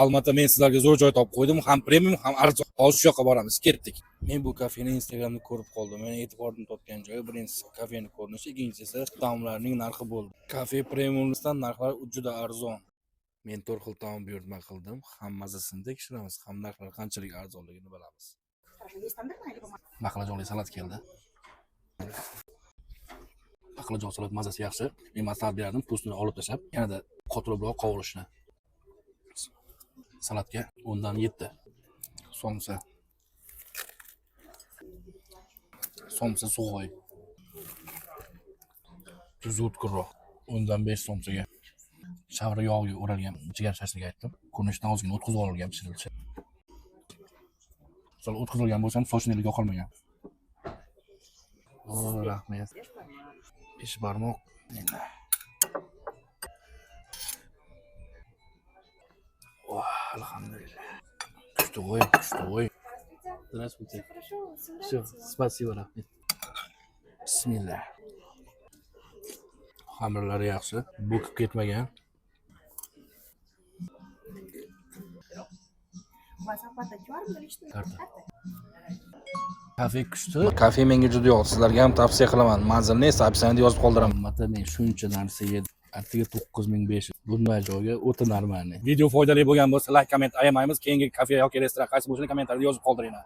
Albatta, men sizlarga zo'r joy topib qo'ydim. Ham premium, ham arzon. Hozir shu yoqqa boramiz. Ketdik. Men bu kafeni Instagramda ko'rib qoldim. Meni e'tiborimni topgan joyi birinchisi kafeni ko'rinishi, ikkinchisi esa taomlarning narxi bo'ldi. Kafe premiumdan narxlar juda arzon. Men to'rt xil taom buyurtma qildim. Ham mazasini tekshiramiz, ham narxlar qanchalik arzonligini bilamiz. Хорошо, есть стандартная либо Baqlajonli salat keldi. Baqlajon salat mazasi yaxshi. Men maslahat berardim, po'stini olib tashlab, yanada qotiroqroq qovurishni. Salatga 10 dan 7. Somsa. Somsa sug'oy. Tuzi o'tkirroq. 10 dan 5 somsaga. Shavra yog'iga o'ralgan jigar shashlik aytdim. Ko'rinishidan ozgina o'tkazib olgan pishirilishi. Misol, o'tkazilgan bo'lsa ham сочный ligi yo'qolmagan. O, rahmat. Beshbarmoq. Endi. Oh, alhamdulillah. Kuchli g'oy, kuchli g'oy. Здравствуйте. Хорошо, всё Все, нравится вам? Спасибо, rahmat. Bismillah. Xamirlari yaxshi, bo'kib ketmagan. У вас оплата QR наличными? Карта. Картой? Kafe kuchli. Kafe menga juda yoqdi. Sizlarga ham tavsiya qilaman. Manzilni esa описание da yozib qoldiraman. Albatta, men shuncha narsa yedim. Atigi 9500. Bunday joyga o'ta нормальный. Video foydali bo'lgan bo'lsa, like, komment ayamaymiz. Keyingi kafe yoki restoran qaysi bo'lishini kommentariyada yozib qoldiringlar.